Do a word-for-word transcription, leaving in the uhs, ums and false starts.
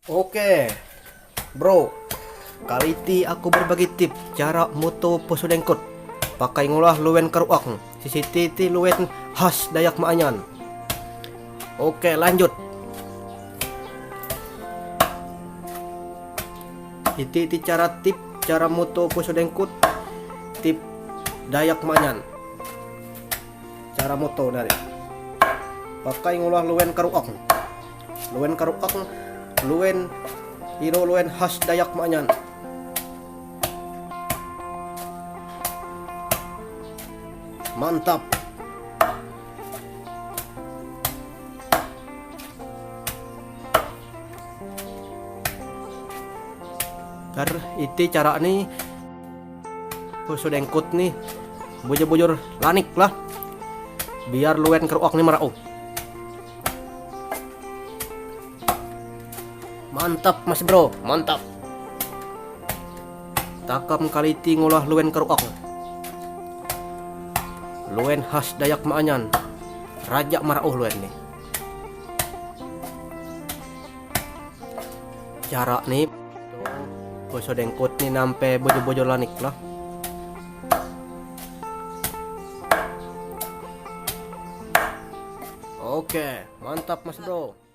Okay, bro. Kaliti aku berbagi tip cara moto posodengkot. Pakai ngolah luen karuak. Sisiti ti luen khas Dayak Maanyan. Okay, lanjut. Iti ti cara tip, cara moto posodengkot. Tip Dayak Maanyan. Cara moto dari. Pakai ngolah luen karuak. Luen karuak, luen iro luen khas Dayak Maanyan. Mantap. Tar iti cara ni posodengkot ni bujur-bujur lanik lah. Biar luen karuak ni marau. Mantap, Mas Bro, mantap. Takam kaliti ngolah luen karuak. Luen khas Dayak Maanyan. Raja marau luen ni. Cara ni posodengkot ni nampe bujur-bujur lanik lah. Okay, mantap, Mas Bro.